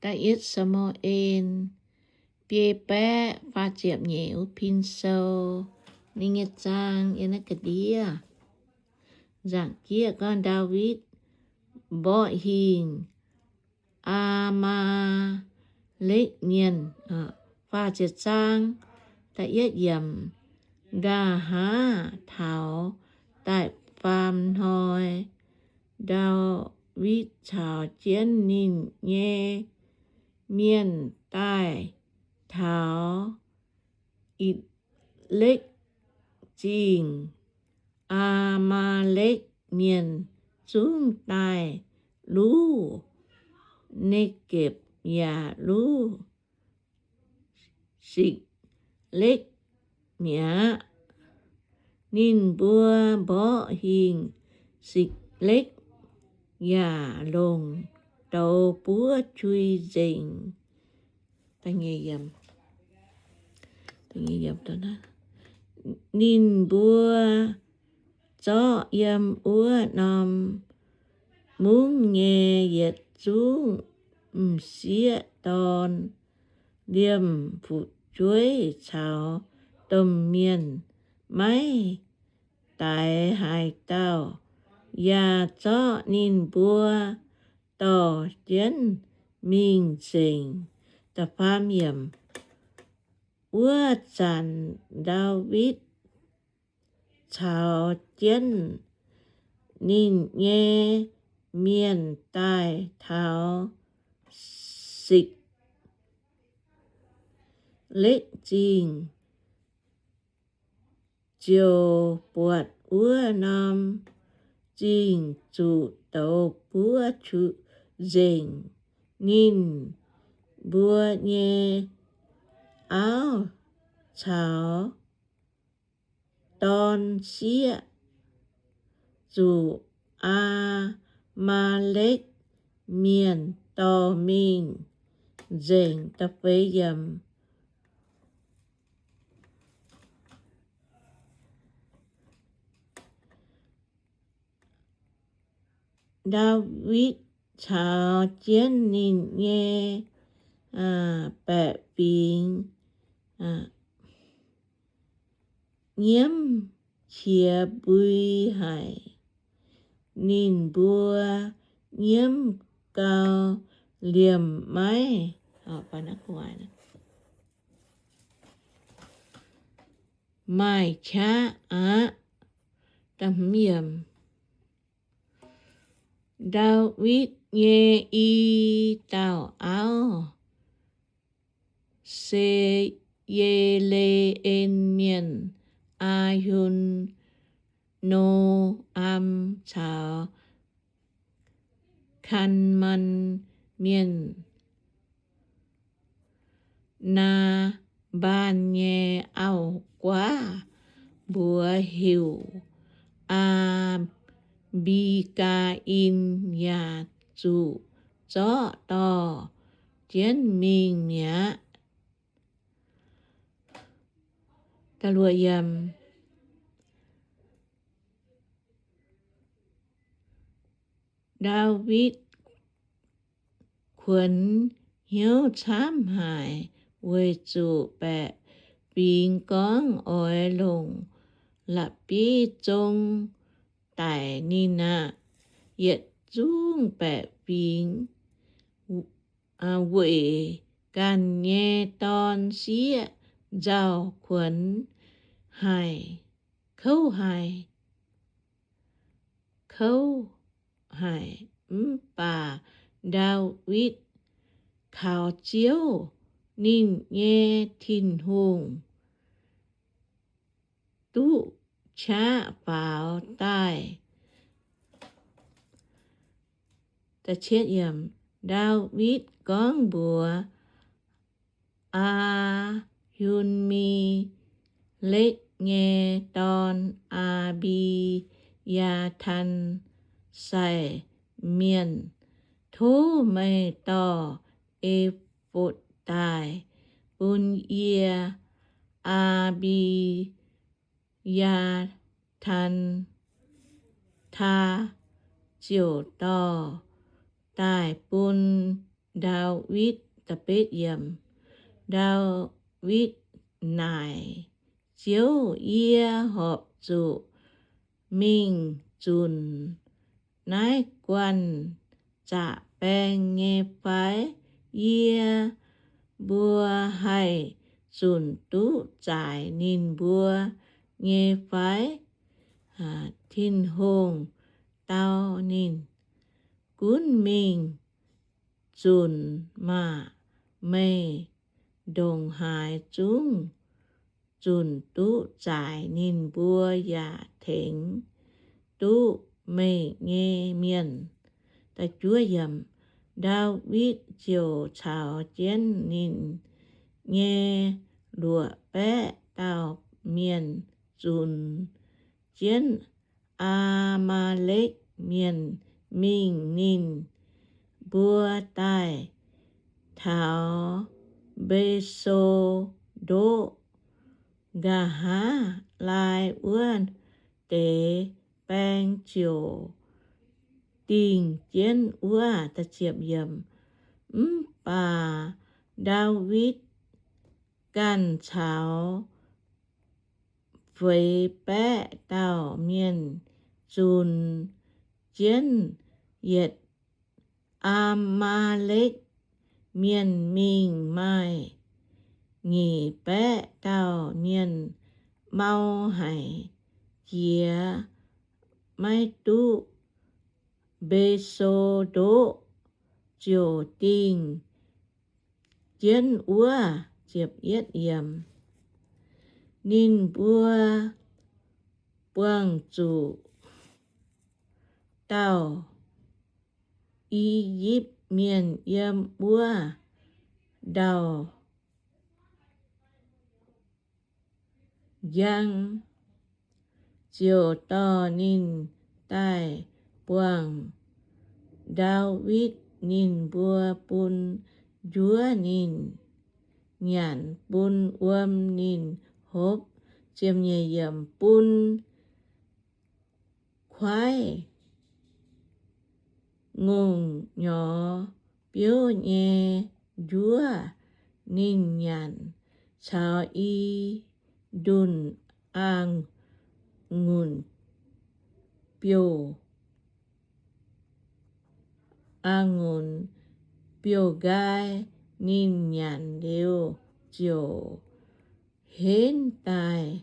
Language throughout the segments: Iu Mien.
Da'yietv Saa^mu^en, biei baeqv faah ziepc nyeic wuov pin sou. Ninh nyei zaang yiem naaiv ga'ndiev. Nzaangc jieqv gorngv Ndaawitv mborqv hingh Aa^maa^lekv Mienh. Faah ziepc zaang, da'yietv yiemc. Nqa'haav taux da'faam hnoi, Ndaawitv caux jienv ninh nyei mienh daaih taux Itc^lekv Zingh. Aa^maa^lekv Mienh zungv daaih luv Ne^gepc yaac luv Sikc^lekv mi'aqv. Ninh mbuo mborqv hingh Sikc^lekv yaac longc douz buov qui nzengc. Ninh mbuo zorqv yiem wuov norm mungv nyei yietc zungv m'sieqv dorn, liemh fu'jueiv caux domh mienh, maiv daix haaix dauh, yaac zorqv ninh mbuo dorh jienv mingh nzengc. Wuov zanc Ndaawitv caux jienv ninh nyei mienh daaih taux Sikc^lekv Zingh, ziouc buatc wuov norm zingh zuqc douz buov nzengc. Ninh mbuo nyei auv caux dorn sieqv zuqc Aa^maa^lekv Mienh dorh mingh nzengc. Ndaawitv caux jienv ninh nyei baeqc fingx nyiemv qiex mbui haic. Ninh mbuo nyiemv gau, liemh maiv maaih qaqv aqv. Ndaawitv nyei i dauh auv, Se^ye^le^en Mienh Aa^hin^no^am caux Kaamaan Mienh Naa^mbaan nyei auv-guaav, mbuox heuc Aa^mbi^gaa^in, yaac zuqc zorqv dorh jienv mingh mi'aqv. Ndaawitv kuonx hnyouv camv haic, weic zuqc baeqc fingx gorngv oix longc la'bieiv zong daic ninh aqv. Yietc zungv baeqc fingx weic ganh nyei dorn sieqv nzauh kuonx haic, kouv haic, kouv haic. Mv baac Ndaawitv kaux Ziouv, ninh nyei Tin-Hungh, duqv qaqv faaux daaih. Ndaawitv gorngv mbuox Aa^yu^mi^lekv nyei dorn, Aa^mbi^yaa^tan, sai mienh, Tov meih dorh E^fotv daaih bun yie. Aa^mbi^yaa^tan, taa ziouc dorh daaih bun Ndaawitv, Ndaawitv naaic Ziouv, Yie horpc zuqc mingh zunc naaiv guanh zaqc baeng nyei fai? Yie mbuo haih zunc duqv zaaic ninh mbuo nyei fai? Tin-Hungh dau ninh, Gunv mingh zunc maah! Meih ndongc haaix zungv zunc duqv zaaic ninh mbuo yaac tengx duqv meih nyei mienh. Ndaawitv ziouc caux jienv ninh nyei luoqc baeqv dauh mienh zunc jienv Aa^maa^lekv Mienh mingh. Ninh mbuo daaih taux Mbe^so^ndoqv, nqa'haav laai wuov deix baeng ziouc dingh jienv wuov. Mv baac Ndaawitv ganh caux feix baeqv dauh mienh zunc jienv yietc Aa^maa^lekv Mienh mingh. Maaih nyic baeqv dauh mienh mau haic, jiex maiv duqv Mbe^so^ndoqv, ziouc dingh jienv wuov. Ninh mbuo buangh zuqc dauh I^yipv Mienh yiem wuov ndau-njang, ziouc dorh ninh daaih buangh Ndaawitv. Ninh mbuo bun njuov ninh nyanc, bun wuom ninh hopv, bun kuaaiv ngongh nyorx biouv nyei njuov ninh nyanc, caux i ndunh a'ngunc biouv, a'ngunc biouv-nqaai ninh nyanc liuz ziouc henv daaih,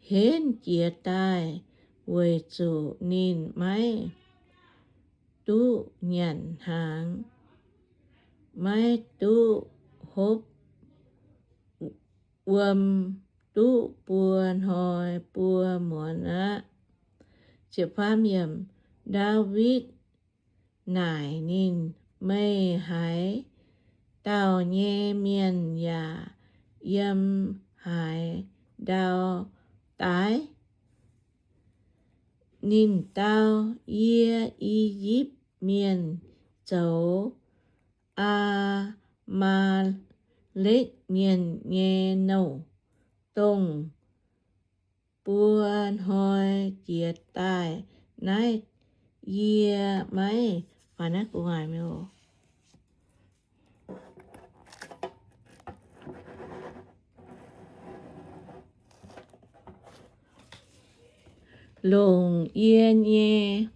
henv jiez daaih, weic zuqc ninh maiv duqv nyanc hnaangx, maiv duqv hopv wuom duqv buo hnoi buo muonz aqv. Ndaawitv naaic ninh, Meih haaix dauh nyei mienh yaac yiem haaix ndau daaih? Ninh dau, Yie I^yipv Mienh zoux Aa^maa^lekv Mienh nyei nouh, dongh buo hnoi jiex daaih naaiv. Yie maiv longc yie nyei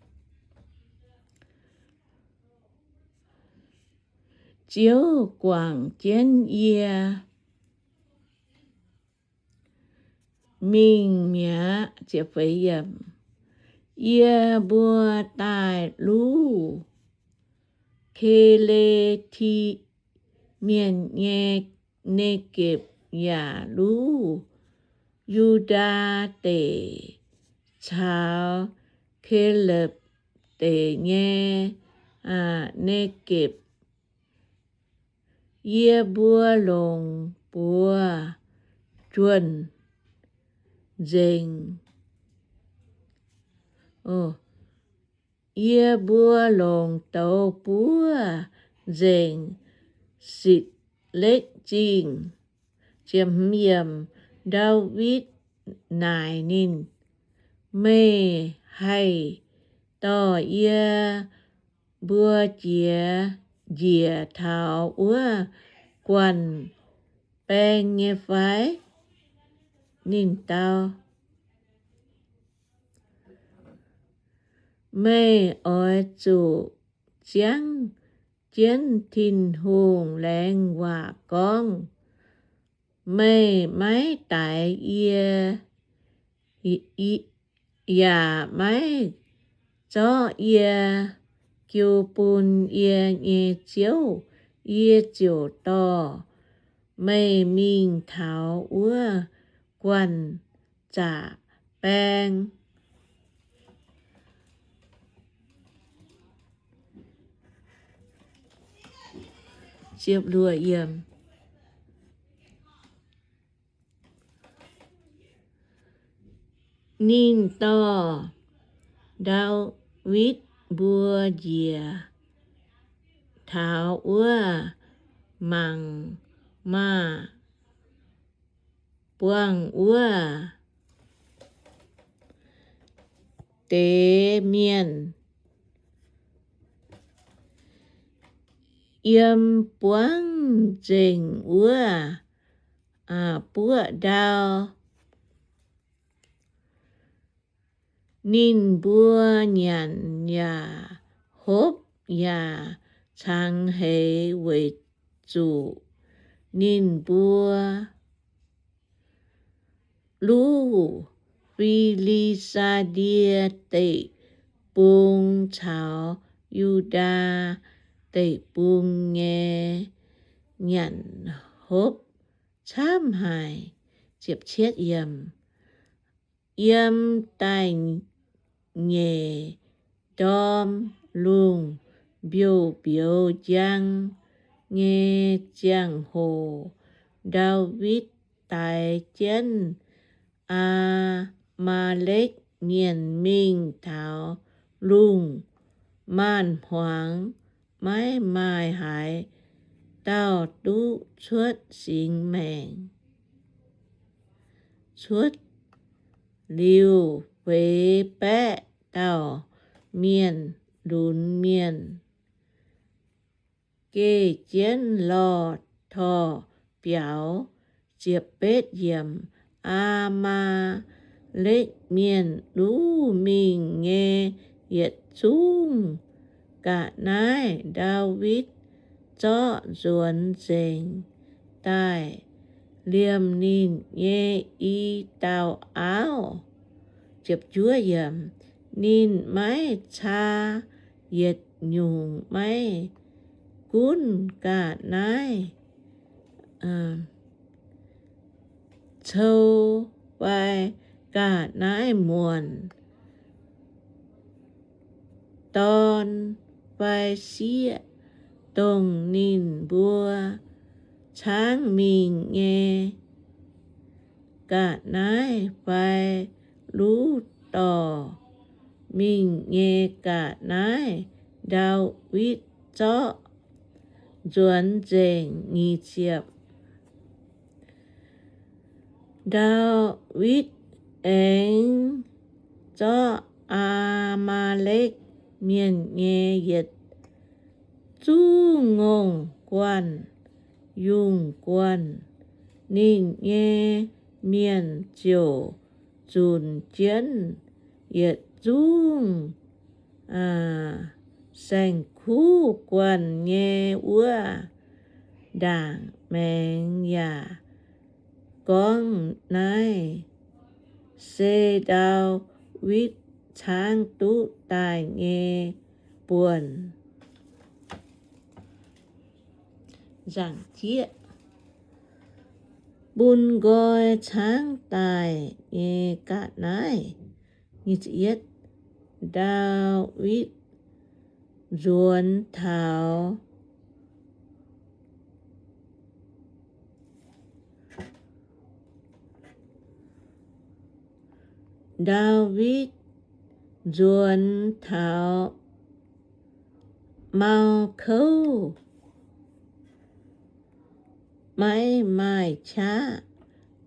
Ziouv guangc jienv yie mingh mi'aqv. Yie mbuo daaih luv Ki^le^ti Mienh nyei Negepc yaac luv Yu^ndaa Deic caux Kelapc Deic nyei Negepc. Yie mbuo longc buoz juonh nzengc. Yie mbuo longc douz buov nzengc Sitc^lekv Zingh. Ndaawitv naaic ninh, Meih haih dorh yie mbuo jiex njiec taux wuov guanh baeng nyei fai? Ninh dau, Meih oix zuqc ziangv jienv Tin-Hungh laengz waac gorngv. Meih maiv daix yie, yaac maiv zorqv yie jiu bun yie nyei ziouv, yie ziouc dorh meih mingh taux wuov guanh zaqc baeng. Ninh dorh Ndaawitv mbuo njiec taux wuov mangc maah! Buangh wuov deix mienh yiem buangv nzengc wuov buoqv ndau. Ninh mbuo nyanc yaac hopv yaac cangx heix weic zuqc ninh mbuo luv Fi^li^saa^die Deic-Bung caux Yu^ndaa Deic-Bung nyei nyanc hopv camv haic. Yiem da'nyeic ndorm lungh mbiouh-mbiouh njang nyei ziangh hoc, Ndaawitv daix jienv Aa^maa^lekv Mienh mingh taux lungh maanz-hmuangx, maiv maaih haaix dauh duqv cuotv singx maengc. Cuotv liuz feix baeqv dauh mienh lunx mienh, geh jienv lorh torh biaux. Aa^maa^lekv Mienh luv mingh nyei yietc zungv ga'naaiv Ndaawitv zorqv nzuonx nzengc daaih liemh ninh nyei i dauh auv. Ninh maiv caa yietc nyungc, maiv gunv ga'naaiv cou fai ga'naaiv muonc, dorn fai sieqv, dongh ninh mbuo caangv mingh nyei ga'naaiv fai luv dorh mingh nyei ga'naaiv, Ndaawitv zorqv nzuonx nzengc. Nyic ziepc. Ndaawitv aengx zorqv Aa^maa^lekv Mienh nyei yietc zungv ngongh guanh yungh guanh. Ninh nyei mienh ziouc zunc jienv yietc zungv saeng-kuv guanh nyei wuov ndaangc maengx yaac gorngv, Naaiv se Ndaawitv caangv duqv daaih nyei buonc. Nzaangc jieqv, bun nqoi caangv daaih nyei ga'naaiv. Ndaawitv nzuonx taux Ndaawitv nzuonx taux mau kouv, maiv maaih qaqv.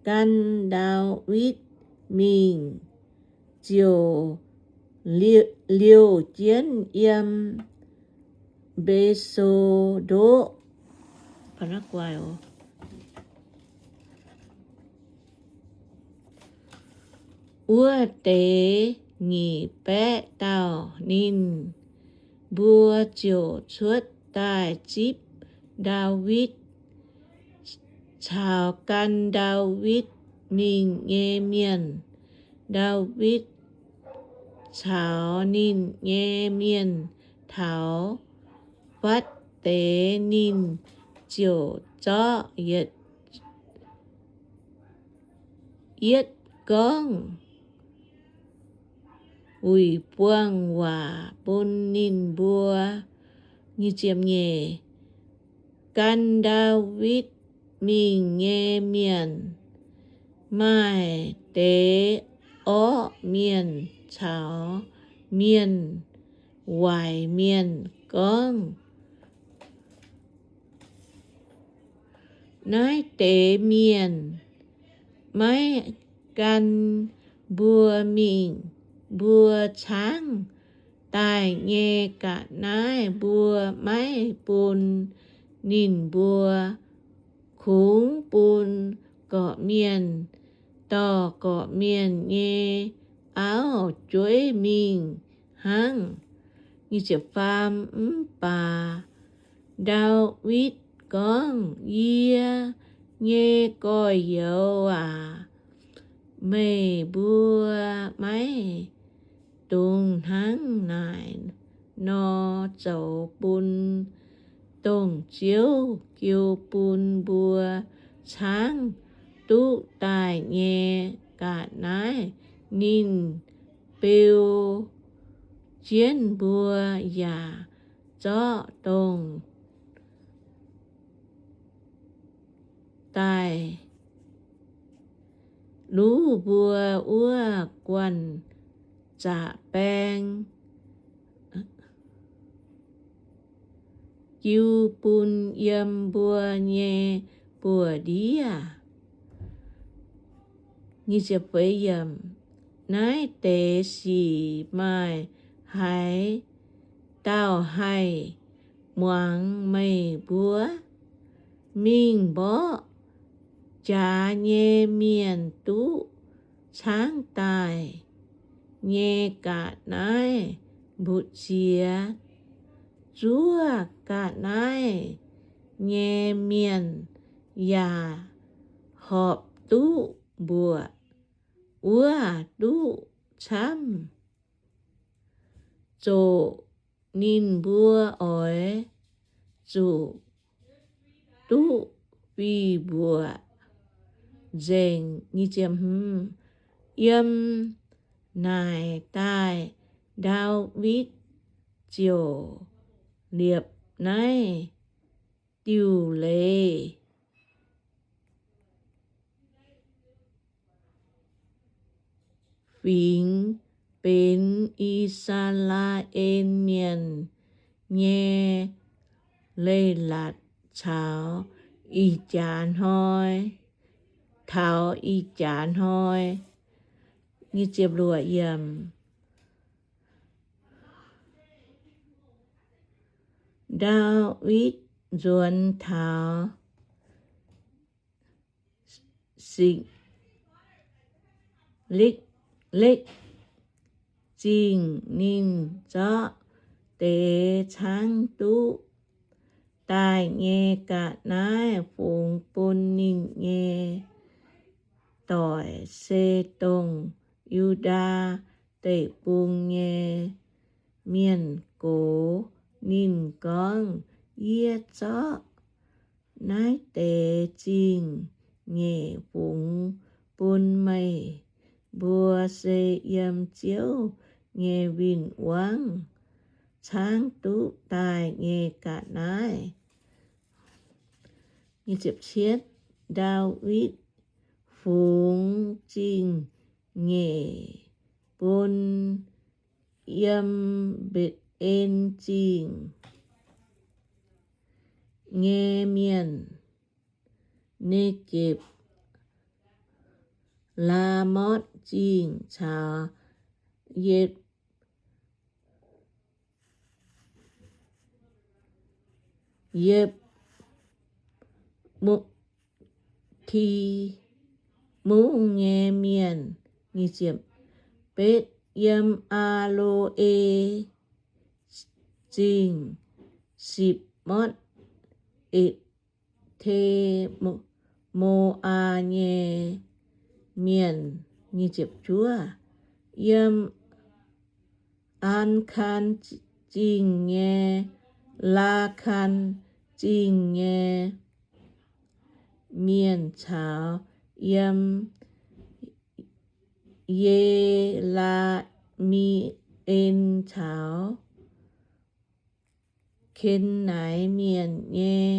Gan Ndaawitv mingh ziouc liouh jienv yiem Mbe^so^ndoqv. Wuov deix nyic baeqv dauh ninh mbuo ziouc cuotv daaih zipv Ndaawitv caux gan Ndaawitv mingh nyei mienh. Ndaawitv caux ninh nyei mienh taux fatv deix ninh ziouc zorqv yietc, yietv gorngv wuic buangh waac bun ninh mbuo. Nyeic, gan Ndaawitv mingh nyei mienh maaih deix orqv mienh caux mienh waaic mienh gorngv, Naaiv deix mienh maiv gan mbuo mingh. Mbuo caangv daaih nyei ga'naaiv mbuo maiv bun ninh mbuo, kungx bun gorqv-mienh dorh gorqv-mienh nyei auv-jueiv mingh hnangv. Mv baac Ndaawitv gorngv, Yie nyei gorx-youz aac, meih mbuo maiv dungx hnangv naaic nor zoux bun dongh Ziouv jiu bun mbuo caangv duqv daaih nyei ga'naaiv. Ninh beu jienv mbuo yaac zorqv dongh daaih luv mbuo wuov guanh zaqc baeng jiu bun yiem mbuo nyei buoz-ndiev. Naaiv deix sic maaih haaix dauh haih muangx meih mbuo? Mingh mborqv jaax nyei mienh duqv caangv daaih nyei ga'naaiv mbutv ziex. Zuov ga'naaiv nyei mienh yaac horpc duqv mbuoqc wuov duqv camv. Zoqc ninh mbuo oix zuqc duqv fih mbuoqc nzengc. Yiem naaic daaih Ndaawitv ziouc liepc naaiv diuc leiz fingx benx I^saa^laa^en Mienh nyei leiz-latc caux ih jaax hnoi, taux ih jaax hnoi. Ndaawitv nzuonx taux Sikv^lekv Zingh. Ninh zorqv deix caangv duqv daaih nyei ga'naaiv fungx bun ninh nyei doic, se dongh Yu^ndaa Deic-Bung nyei mienh gox. Ninh gorngv, Yie zorqv naaiv deix zingh nyeic fungx bun meih mbuo, se yiem Ziouv nyei win-wangv caangv duqv daaih nyei ga'naaiv. Ndaawitv fungx zingh nyeic bun yiem Mbetc^en Zingh nyei mienh, Negepc, Laamotv Zingh caux Yipv- Ye- Ti- Mungv nyei mienh. Betv, yiem Aa^lo^e Zingh, Sipc^motv, E- te Mo- Mo^aa nyei mienh. Yiem Ankan Zingh nyei, Laakan Zingh nyei mienh caux yiem Ye^laa^mi^en caux Ken^naaic Mienh nyei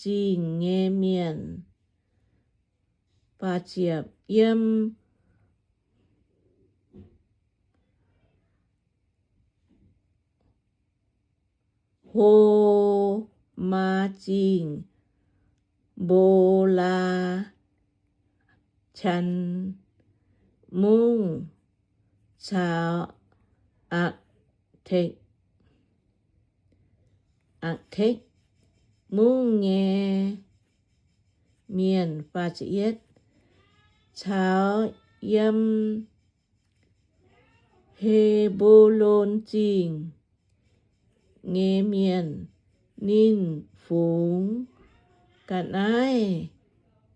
zingh nyei mienh. Yiem Ho^maa Zingh, Mbo^laa Chan Mungv caux Aa^tekc, Aa^tekc Mungv nyei mienh. Caux yiem He^mbo^lon Zingh nyei mienh. Ninh fungx ga'naaiv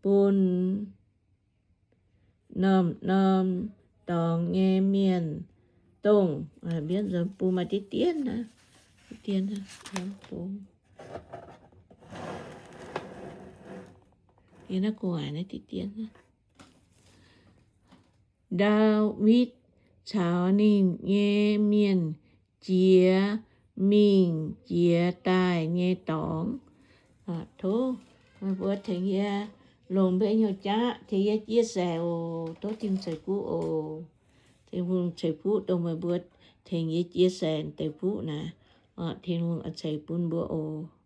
bun norm-norm dorngx nyei mienh dongh, bun maaih diqv dien, diqv dien, Ndaawitv caux ninh nyei mienh jiex mingh jiex daaih nyei dorngx. Tov meih mbuo tengx yie longc mbuo nyei jaav tengx yie chia sẻ oc. Tov Tin-Hungh ceix fuqv oc. Tin-Hungh ceix fuqv dongh meih mbuo tengx yie chia sẻ deix fuqv naaic. Tin-Hungh ceix bun mbuo oc.